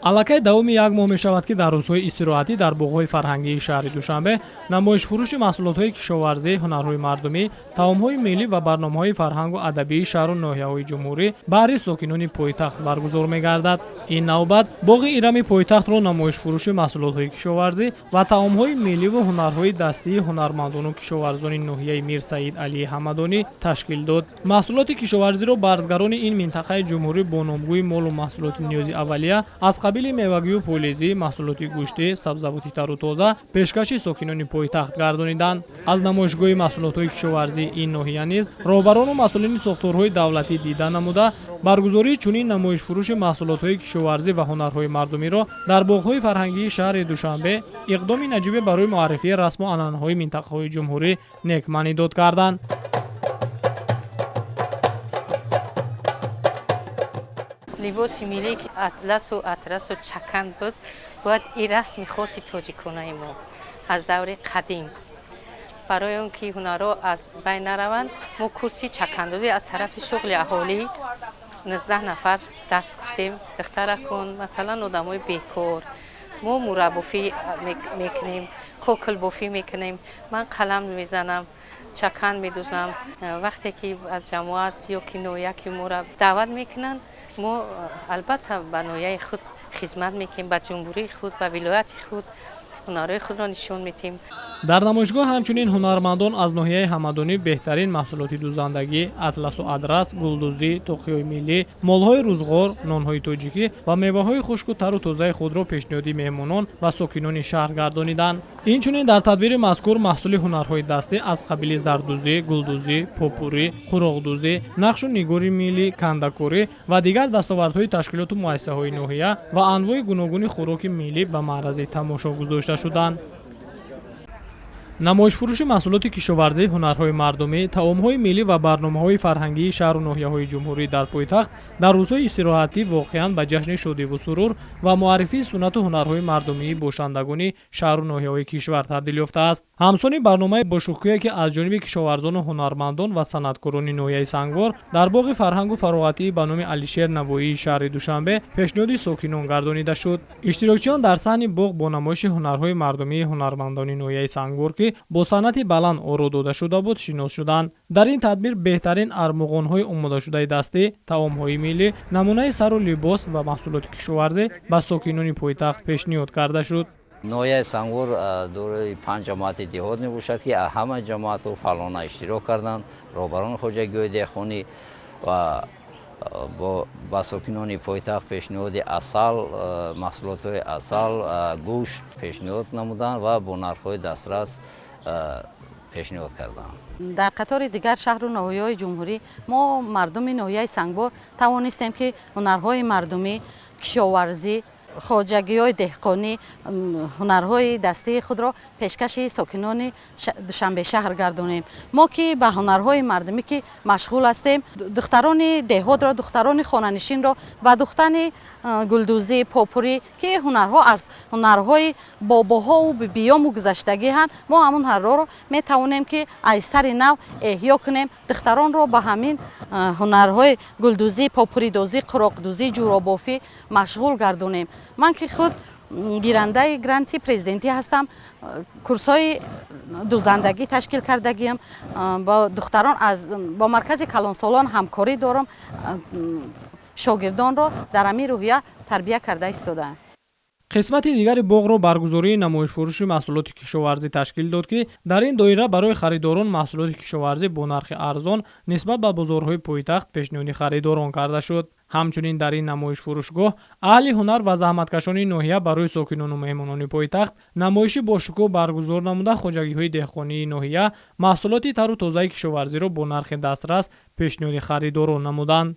Аллакай давоми як моҳ мешавад, ки дар рӯзҳои истироҳатӣ дар боғҳои фарҳангии шаҳри Душанбе намоишфурӯши маҳсулотҳои кишоварзӣ, ҳунарҳои мардумӣ, таомҳои миллӣ ва барномаҳои фарҳангу адабии шаҳру ноҳияҳои ҷумҳурӣ баҳри сокинони пойтахт баргузор мегардад. Ин навбат боғи Ирами пойтахтро намоишфурӯши маҳсулотҳои кишоварзӣ ва таомҳои милливу ҳунарҳои дастии ҳунармандону кишоварзони ноҳияи Мирсаид Алии Ҳамадонӣ ташкил дод. Маҳсулоти кишоварзиро барзгарони ин минтақаи ҷумҳурӣ бо номгӯи молу маҳсулоти ниёзи аввалия аз қабили мевагию полизӣ, маҳсулоти гӯштӣ, сабзавоти тару тоза пешкаши сокинони пойтахт гардониданд. Аз намоишгоҳи маҳсулотҳои кишоварзии ин ноҳия низ роҳбарону масъулини сохторҳои давлатӣ дида намуда, баргузории чунин намоишфурӯши маҳсулотҳои кишоварзӣ ва ҳунарҳои мардумиро дар боғҳои фарҳангии шаҳри Душанбе иқдоми наҷибе барои муаррифии расму анъанаҳои минтақаҳои ҷумҳурӣ некмаънидод карданд. Либоси миллӣ ки атласу атрасу чакан буд, бояд ин расми хоси тоҷиконаи мо аз даври қадим. Барои он ки ҳунарҳо аз байн нараванд, мо курси чакандозӣ аз тарафи шуғли аҳолӣ 19 нафар дарс гуфтем. Духтаракон, масалан, одамои бекор. Мо мураббофӣ мекунем, кокилбофӣ мекунем, ман қалам мезанам, чакан медузам. Вақте ки аз ҷамоат ё ки ноҳия ки моро даъват мекунанд, мо албатта ба ноҳияи худ хизмат мекунем, ба ҷумҳурии худ, ба вилояти худ ҳунарҳои худро нишон медиҳем. Дар намоишгоҳ ҳамчунин ҳунармандон аз ноҳияи Ҳамадонӣ беҳтарин маҳсулоти дузандагӣ, атласу адрас, гулдӯзӣ, тоқиҳои миллӣ, молҳои рӯзғор, нонҳои тоҷикӣ ва меваҳои хушку тару тозаи худро пешниҳоди меҳмонон ва сокинони шаҳр гардониданд. Инчунин дар тадбири мазкур маҳсули ҳунарҳои дастӣ аз қабили зардӯзӣ, гулдӯзӣ, попурӣ, қуроғдӯзӣ, нақшу нигори миллӣ, кандакорӣ ва дигар дастовардҳои ташкилоту муассисаҳои ноҳия ва анвои гуногуни хӯроки миллӣ ба маърази тамошо гузошта шуданд. Намоишфурӯши маҳсулоти кишоварзӣ, ҳунарҳои мардумӣ, таомҳои миллӣ ва барномаҳои фарҳангии шаҳру ноҳияҳои ҷумҳурӣ дар пойтахт дар рӯзҳои истироҳатӣ воқеан ба ҷашни шодиву сурур ва муаррифии суннату ҳунарҳои мардумии бошандагони шаҳру ноҳияҳои кишвар табдил ёфтааст. Ҳамсони барномаи бошукӯҳе, ки аз ҷониби кишоварзону ҳунармандон ва санъаткорони ноҳияи Сангвор дар боғи фарҳангу фароғатии ба номи Алишер Навоии шаҳри Душанбе пешниҳоди сокинон гардонида шуд. Иштирокчиён дар саҳни боғ бо намоиши ҳунарҳои мардумии ҳунармандони ноҳияи Сангвор, ки бо санъати баланд оро дода шуда буд, шинос шуданд. Дар ин тадбир беҳтарин армуғонҳои омодашудаи дастӣ, таомҳои миллӣ, намунаи сару либос ва маҳсулоти кишоварзӣ ба сокинони пойтахт пешниҳод карда шуд. Ноҳияи Сангвор дорои 5 ҷамоати деҳот мебошад, ки ҳама ҷамоату фаъолона иштирок карданд. Роҳбарони хоҷагиҳои деҳқонӣ ва ба сокинони пойтахт пешниҳоди асал, маҳсулотҳои асал, гӯшт пешниҳод намуданд ва бо нархҳои дастрас пешниҳод карданд. Дар қатори дигар шаҳру ноҳияҳои ҷумҳурӣ мо мардуми ноҳияи Сангвор тавонистем, ки ҳунарҳои мардумӣ, кишоварзӣ, хоҷагиҳои деҳқонӣ, ҳунарҳои дастии худро пешкаши сокинони Душанбе шаҳр гардонем. Мо ки ба ҳунарҳои мардумӣ ки машғул ҳастем, духтарони деҳотро, духтарони хонанишинро ба духтани гулдӯзӣ, попурӣ, ки ҳунарҳо аз ҳунарҳои бобоҳову бибиёму гузаштагӣ ҳанд, мо ҳамун ҳунарҳоро метавонем, ки аз сари нав эҳё кунем. Духтаронро ба ҳамин ҳунарҳои гулдӯзӣ, попуридозӣ, қуроқдӯзӣ, ҷӯробофӣ машғул гардонем. Ман ки худ гирандаи гранти президентӣ ҳастам, курсҳои дузандагӣ ташкил кардагиам, бо духтарон аз бо маркази калонсолон ҳамкорӣ дорам, шогирдонро дар ҳамин рӯҳия тарбия карда истодаам. Қисмати дигари боғро баргузории намоишфурӯши маҳсулоти кишоварзӣ ташкил дод, ки дар ин доира барои харидорон маҳсулоти кишоварзӣ бо нархи арзон нисбат ба бозорҳои пойтахт пешниҳоди харидорон карда шуд. Ҳамчунин дар ин намоишфурӯшгоҳ аҳли ҳунар ва заҳматкашони ноҳия барои сокинону меҳмонони пойтахт намоиши бошукӯҳ баргузор намуда, хоҷагиҳои деҳқонии ноҳия маҳсулоти тару тозаи кишоварзиро бо нархи дастрас пешниҳоди харидорон намуданд.